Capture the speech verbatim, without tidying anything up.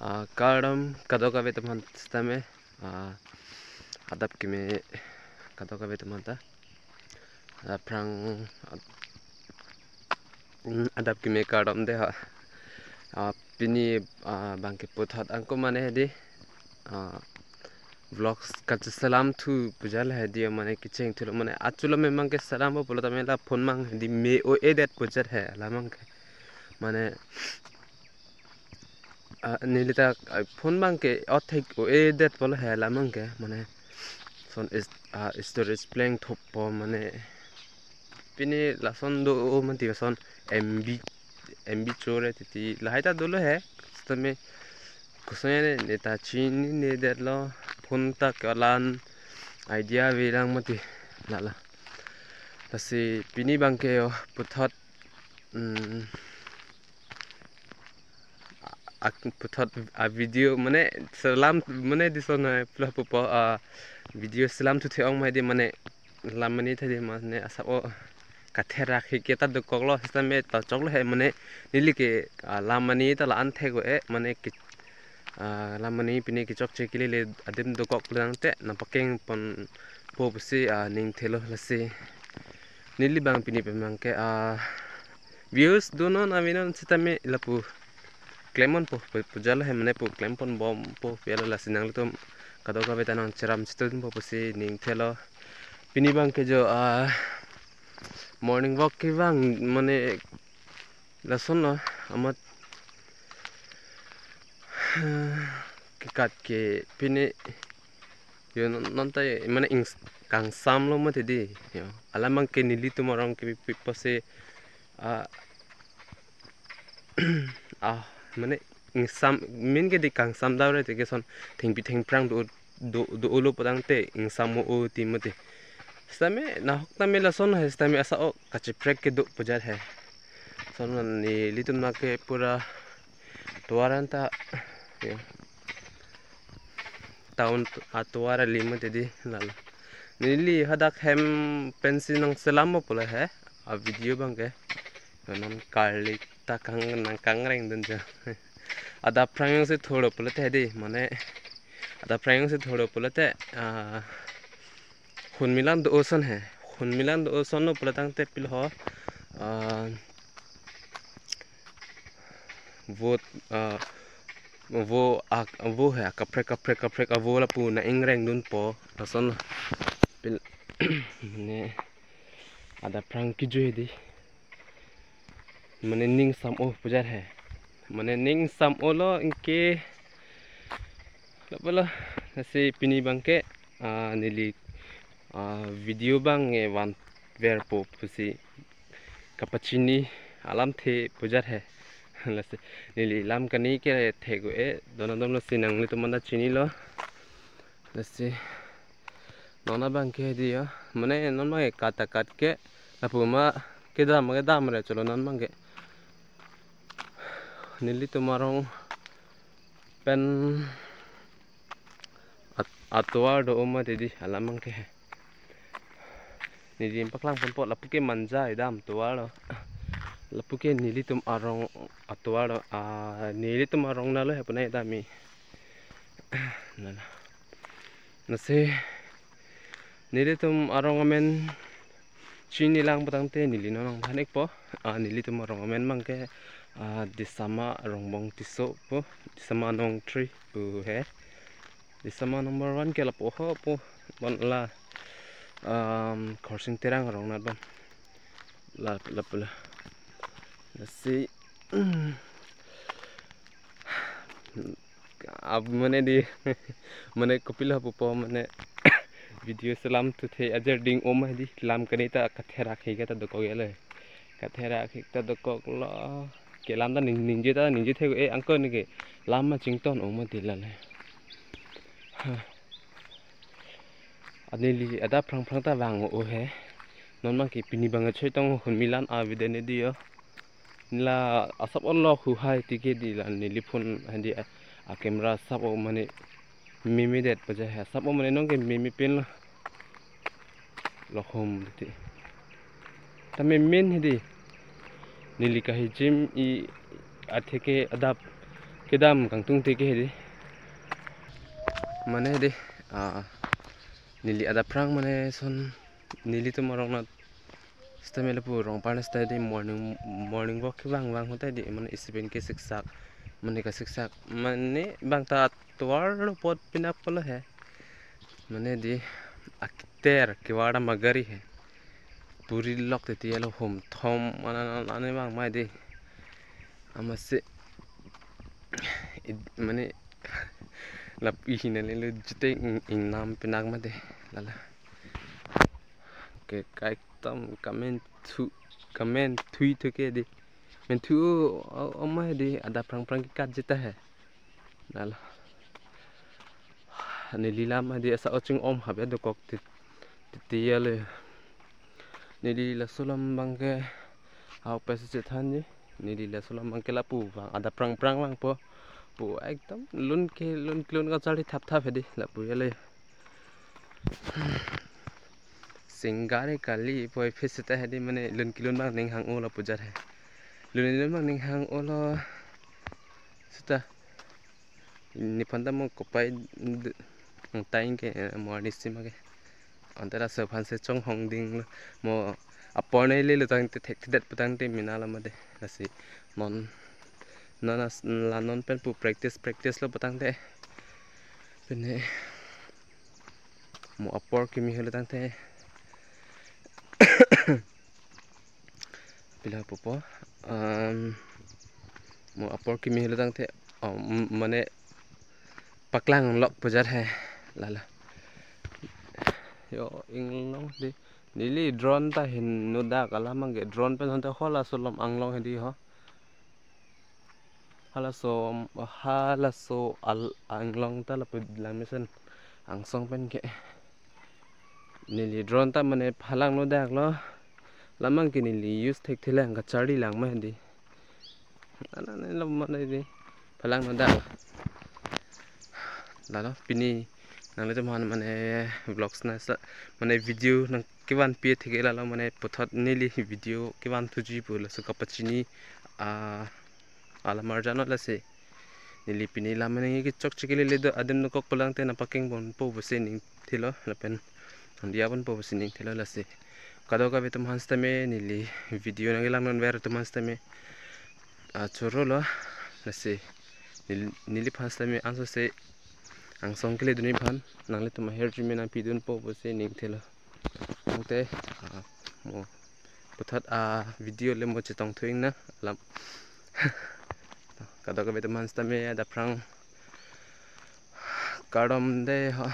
Ah, kardom kadokave atum aphan sitame, ah, adap keme kadokave atum aphanta. Adap aphrang, ad-, mm, adap keme kardom dei ha. Ah, pini, ah, bangke puthot angko mane hedi, ah, vlogs kacheselam thu pu jal hedi, mane kecheng thulo, mane achulo memang ke selampo pulo tame la phone abang hedi me o-edet pu jal he, alam abangke. Mane, ah, neli ta, ah, phone abangke othek o-edet pulo he alam abangke, mane son is, ah, storage plengthoppo, mane pini lason do o mati son M B, M B chore titi lahai ta dolo he, sitame kosonne ne ta chininedetlo, phone ta kalan idea avelang mati lala. Lasi pini bangke yo puthot, mm, ak-, puthot a video mane selam mane dison hai pula pupo a video selam thu the-ong mai di, mane lam mane thadi mane asap o katherak hike ta dokoklo sitame ta choklo he, mane neli ke, ah, lam mane ta la-an thek o-e, mane ke, ah, lam mane pini kechokche kelele adim dokok pulang te nangpakeng ponpo pusi, ah, ning thelo. Lasi neli abang pini pemang ke, ah, views donon avenon sitame lapu klemponpo pu, pu jal he, mane pu klemponbompo pu jal, lasi nanglitum kadokave ta nangcheram chitun po pusi ning thelo. Pini bangke jo, ah, morning walk kevang mane lasonlo amat kekat ke pini yo non, non ta mane ings-, kangsamlo mati di yo. Alam abangke nelitum arong ke pi, pi, pase, ah, ah, mane ingsam, min ke di kangsam dau re te ke son thengpi thengphrang do, do, do-olo putangte ingsam o-o ti mati. Sitame nahok tame lason he, sitame asap o kacheprek kedo pu jal he. Son nelitum na ke pura tovar anta, ya, town atovar ali mati di lalo. Neli hadak hem pensi nangselampo pulo he a video bangke. Non kali ta kang, nangkangreng dun jo. Adap aphrang jongsi tholo pulote di, mane adap aphrang jongsi tholo pulote, ah, hunmilan do oson he. Hunmilan do osonlo pulotangte pilo ho, ah, vo, ah, vo ak-, vo he, kaprek, kaprek, kaprek avo lapu nang-ingreng dunpo. Lason pil-, mane adap aphrang kejui di. Mane ning sam o pu jal he. Mane ning sam olo anke. Lapulo, lasi pini bangke, ah, neli, ah, video bang e vanverpo pusi kapachini alamthe pu jal he. Lasi neli lam kani ke thek o-e, donadom lasi nanglitum anta chinilo. Lasi non abangke di yo, mane non abangke kat ta kat ke, lapu ma kedam kedam re cholo non abangke. Nelitum arong pen at-, atovar do o mati di alam abangke. Neli paklang ponpo, lapu ke Manja idam tovar lo. Lapu ke nelitum arong atovar lo, ah, nelitum arong nalo he punai dami. Nana. Lasi nelitum arong amen chinilang putangte neli non nangthan-ikpo. Ah, nelitum arong amen bangke, ah, Disama Rongbong Tisso pu, Disama Nongtri pu he. Disama number one ke lapu ho pu, bon la, um, Khorsing Terang arong nat bon. La, lapu la. Lasi, ab mane di, mane kopilo pupo mane video selam thu the ajer ding om he di, lam kani ta katherak hike ta dokok ele. Katherak hike ta dokoklo. Ke lam ta ning, ningje ta ningje thek o-e angko ne ke lam ma chington o mati lale. Ha. Aneli adap aphrang aphrang ta vang o he. Non abangke pini bang choi tong hunmilan avedetne di yo. La asap o lok hu hai tike di la neli phone handi a, a camera asap o mane memedet pu jal he, asap o mane nonke meme pinlo. Lokhom titi. Tame main hedi. Neli kahijim i atheke adap Kedam kangtung teke hedi. Mane hedi, ah, neli adapprang mane son nelitum arong nat stamela pu rong parna sta di morning, morning walk kevang vang hote di mane isi pen ke siksak, mane kasiksak, mane bang ta atovar lo apot pinap kolo he. Mane di akiter kevardam agari he. Puri lok titi alo hum thom anan anan bang mai di. Amatsi id-, mane lap ihin ale lo jite ing, ingnam pinak mate lala. Ke kaiktam kamen thu, kamen thui thu ke di. Men thu o, o, o mai di adapprang prang kekat jita he. Lala. Neli lam hedi asa oching om habya dokok tit-, titi ale. Neli laso alam bang ke hau pes chethan ni. Neli laso alam bang ke lapu bang adapprang prang bang po. Po ekdom lun ke lun kelun kachari thap thap hedi lapu ale. Singari kali poi phis ta hedi mane lun kelun bang ning hang-o lo pu jat he. Lun kelun bang ning hang-o lo. Seta. Nephan ta mo kopai d-, ang time ke, eh, mo arnisi ma ke. Ante laso aphan si chonghong ding lo. Mo apor nai le lo tangte thekthedet pu tangte mina lo mate. Lasi non, non as-, la non pen pu practice, practice lo pu tangte. Pine mo apor kimi helo tangte. Pila pupo. Um, mo apor kimi helo tangte, um, mane paklang lok pu jat he. Lala. Yo, inglong di. Neli drone ta hin nodak alam bang ke drone pen hanta halaso alam anglong hedi ho. Halaso, halaso al anglong ta lapu lang mesen angsong pen ke. Neli drone ta mane phalang nodak lo. La bang ke neli use thekthelang kachari lang ma hedi. Anan lo mane di. Phalang nodak. Lalo pini nanglitum aphan mane vlogs na sa mane video nang kevan pi theke lalo mane puthot neli video kevan thuji pu laso kapachini, ah, alam arjan lo lasi. Neli pini lam mane kechok chekele le do adim dokok pu tangte nangpakeng ponpo pusi ning thilo lapen nangdiya ponpo pusi ning thilo lasi. Kadokave atum aphan sitame neli video nangkelang non ver atum aphan sitame, ah, choro lo lasi. Nel-, neliphan sitame anso se angsong kele dunji aphan nanglitum ahirjume nangpi dunpo pusi ning thilo. Tangte, ah, mo puthot, ah, video le mo chetong thu-ik na alam. Kadokave atum aphan sitame adapprang kardom de ho.